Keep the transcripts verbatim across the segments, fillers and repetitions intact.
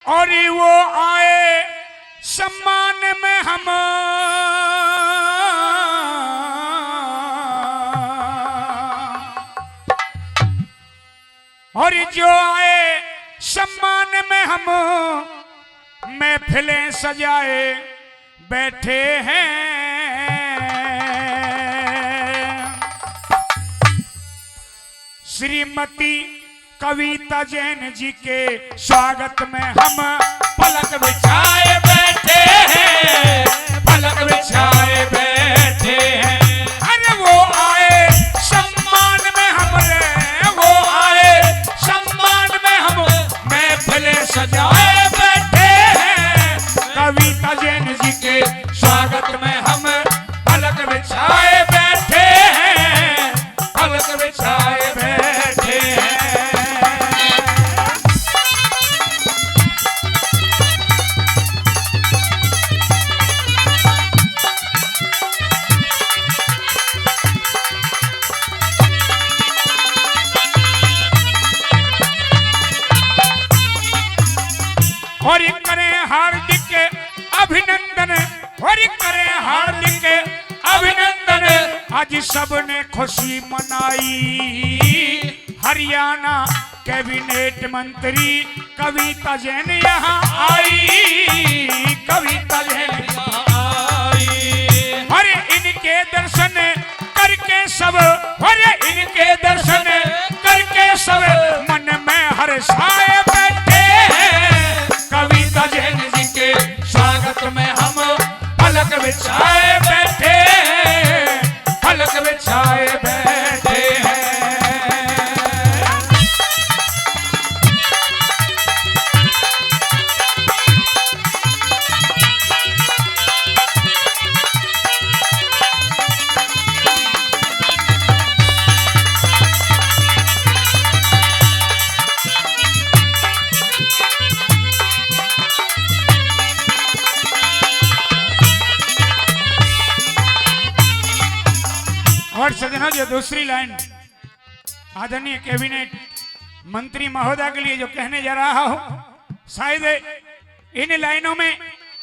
और वो आए सम्मान में हम, और जो आए सम्मान में हम, महफिलें सजाए बैठे हैं। श्रीमती कविता जैन जी के स्वागत में हम पलक बिछाए बैठे हैं, पलक बिछाए बैठे हैं। अरे वो आए सम्मान में हमरे, वो आए सम्मान में हम महफिलें सजाए बैठे हैं। कविता जैन जी के स्वागत में हम पलक बिछाए बैठे हैं, पलक बिछाए बैठे हैं। और करें हार्दिक अभिनंदन, और करें हार्दिक अभिनंदन। आज सबने खुशी मनाई, हरियाणा कैबिनेट मंत्री कविता जैन यहाँ आई, कविता जैन यहाँ आई। अरे इनके दर्शन करके सब, अरे इनके दर्शन करके सब मन में हर्षाए बैठे हैं। कविता जैन जी के स्वागत में हम पलक बिछाए बैठे हैं, पलक बिछाए बैठे हैं। और सजनों, जो दूसरी लाइन आदरणीय कैबिनेट मंत्री महोदय के लिए जो कहने जा रहा हूं, शायद इन लाइनों में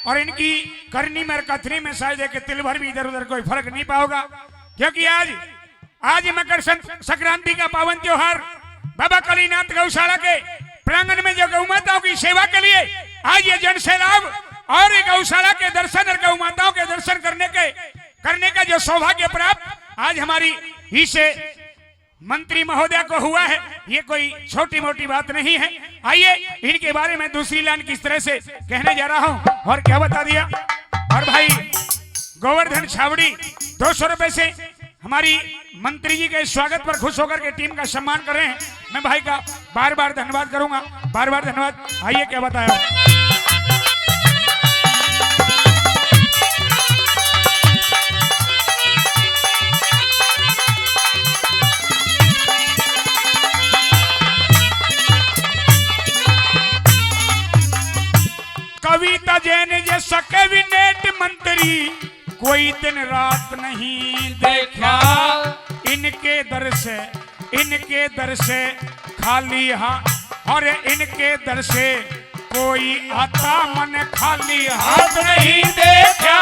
और इनकी करनी में और कथनी में शायद एक तिल भर भी इधर उधर कोई फर्क नहीं पाओगा, क्योंकि आज, आज मकर सं-, संक्रांति का पावन त्योहार बाबा कालीनाथ गौशाला के प्रांगण में जो गौ माताओं की सेवा के लिए आज ये जन सैलाब और ये गौशाला के दर्शन और गौ माताओं के दर्शन करने के, करने का जो सौभाग्य प्राप्त आज हमारी इस मंत्री महोदय को हुआ है, ये कोई छोटी मोटी बात नहीं है। आइए, इनके बारे में दूसरी लाइन किस तरह से कहने जा रहा हूं और क्या बता दिया। और भाई गोवर्धन छावड़ी दो सौ रुपए से हमारी मंत्री जी के स्वागत पर खुश होकर के टीम का सम्मान कर रहे हैं। मैं भाई का बार बार धन्यवाद करूंगा, बार बार धन्यवाद। आइए, क्या बताया। कविता जैन जैसा कैबिनेट मंत्री कोई दिन रात नहीं देखा। इनके दर से, इनके दर से खाली हाथ, और इनके दर से कोई आता मन खाली हाथ नहीं देखा,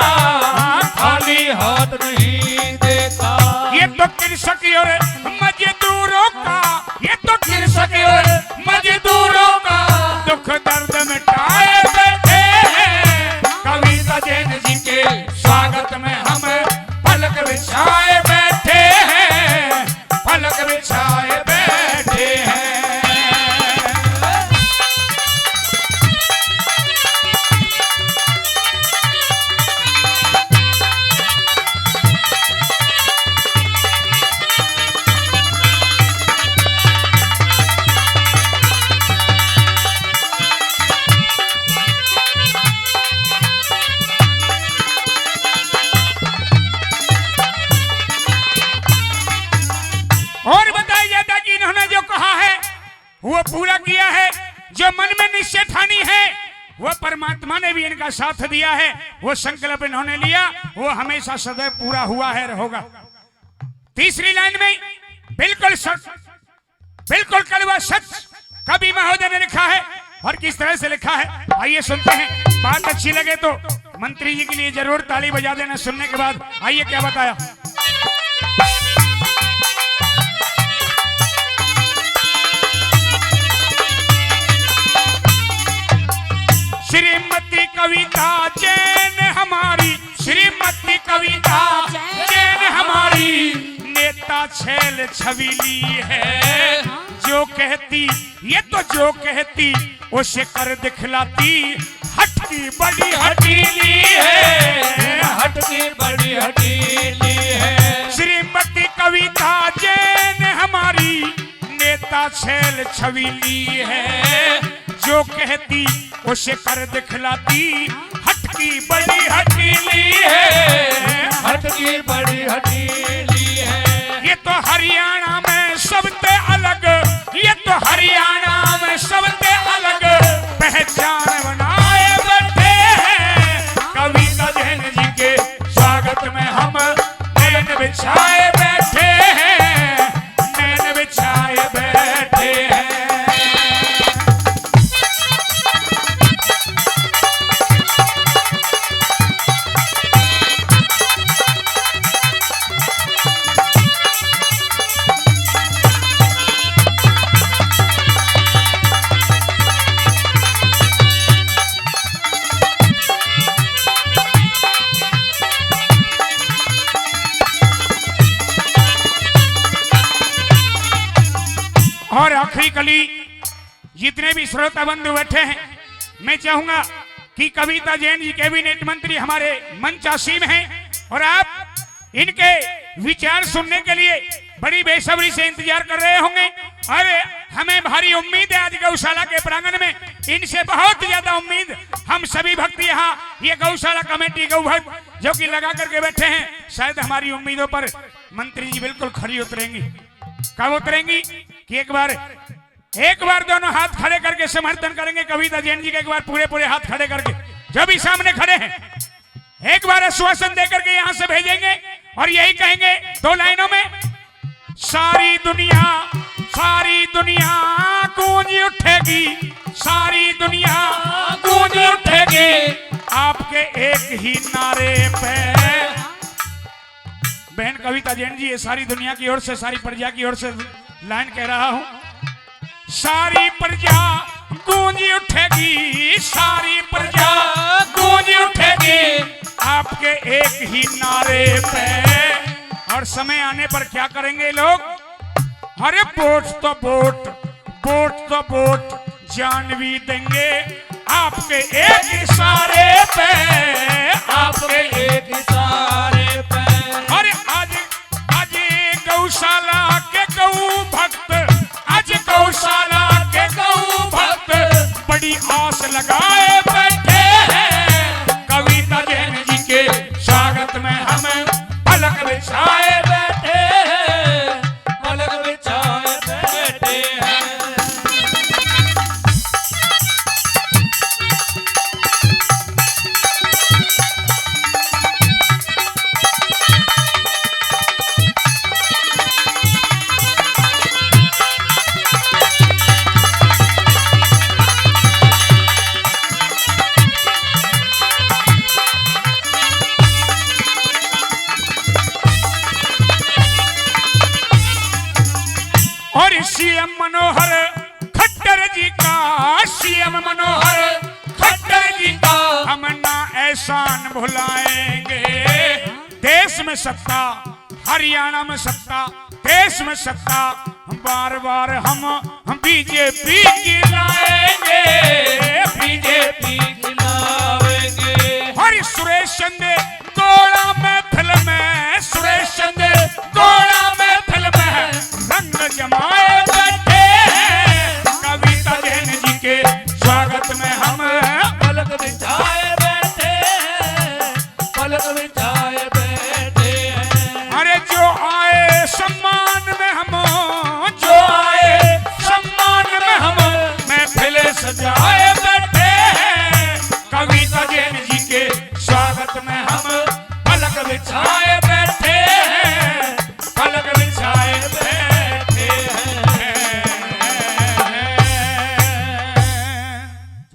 खाली हाथ नहीं देखा। ये तो कृषक और मजदूरों का, ये तो कृषक और मजदूरों का दुख दर्द मिटाए बैठे हैं। कविता जैन जी के स्वागत में हम पलक बिछाए बैठे हैं, पलक बिछाए बैठे हैं। और बताया जाता कि इन्होंने जो कहा है वो पूरा किया है, जो मन में निश्चय ठानी है वो परमात्मा ने भी इनका साथ दिया है, वो संकल्प इन्होंने लिया वो हमेशा सदैव पूरा हुआ है और होगा। तीसरी लाइन में बिल्कुल सच, बिल्कुल कड़वा सच कवि महोदय ने लिखा है, और किस तरह से लिखा है, आइए सुनते हैं। बात अच्छी लगे तो मंत्री जी के लिए जरूर ताली बजा देना। सुनने के बाद आइए क्या बताया। श्रीमती कविता जैन हमारी, श्रीमती कविता जैन हमारी, नेता छैल छबीली है। जो कहती, ये तो जो कहती उसे कर दिखलाती, हटकी बड़ी हटीली है। हटकी बड़ी हटीली है। श्रीमती कविता जैन हमारी, नेता छैल छबीली है। जो कहती उसे कर दिखलाती, हटकी बड़ी हटीली है। हटकी बड़ी हटीली है। ये तो हरियाणा में सबसे अलग, ये तो हरियाणा में सबसे अलग पहचान बनाए बैठे हैं। कविता जैन जी के स्वागत में हम नैन बिछाए बैठे हैं, नैन बिछाए बैठे हैं। और आखिरी कली, जितने भी श्रोता बंधु बैठे हैं, मैं चाहूंगा कि कविता जैन जी कैबिनेट मंत्री हमारे मंचासीन हैं और आप इनके विचार सुनने के लिए बड़ी बेसब्री से इंतजार कर रहे होंगे और हमें भारी उम्मीद है आज गौशाला के प्रांगण में इनसे बहुत ज्यादा उम्मीद हम सभी भक्त यहाँ ये गौशाला कमेटी गौ भक्त जो कि लगा करके बैठे हैं, शायद हमारी उम्मीदों पर मंत्री जी बिल्कुल खरी उतरेंगी। कब उतरेंगी कि एक बार, एक बार दोनों हाथ खड़े करके समर्थन करेंगे कविता जैन जी का, एक बार पूरे पूरे हाथ खड़े करके, जो भी सामने खड़े हैं, एक बार आश्वासन दे करके यहां से भेजेंगे और यही कहेंगे दो लाइनों में, सारी दुनिया, सारी दुनिया गूंज उठेगी, सारी दुनिया गूंज उठेगी आपके एक ही नारे पे। बहन कविता जैन जी, ये सारी दुनिया की ओर से, सारी प्रजा की ओर से लाइन कह रहा हूं। सारी प्रजा गूंज उठेगी, सारी प्रजा गूंज उठेगी आपके एक ही नारे पे। और समय आने पर क्या करेंगे लोग? अरे वोट तो वोट, वोट तो वोट, जान भी देंगे आपके एक इशारे पे, आपके एक इशारे पे। अरे आज, आज गौशाला के गौ भक्त, आज गौशाला के गौ भक्त बड़ी आस लगाए बैठे हैं। कविता जैन जी के स्वागत में हम पलक बिछाए बैठे हैं, पलक बिछाए बैठे हैं। और सीएम मनोहर खट्टर जी का, सीएम मनोहर खट्टर जी का हम ना एहसान भुलाएंगे। देश में सत्ता, हरियाणा में सत्ता, देश में सत्ता, बार बार हम, हम बीजेपी की लाएंगे।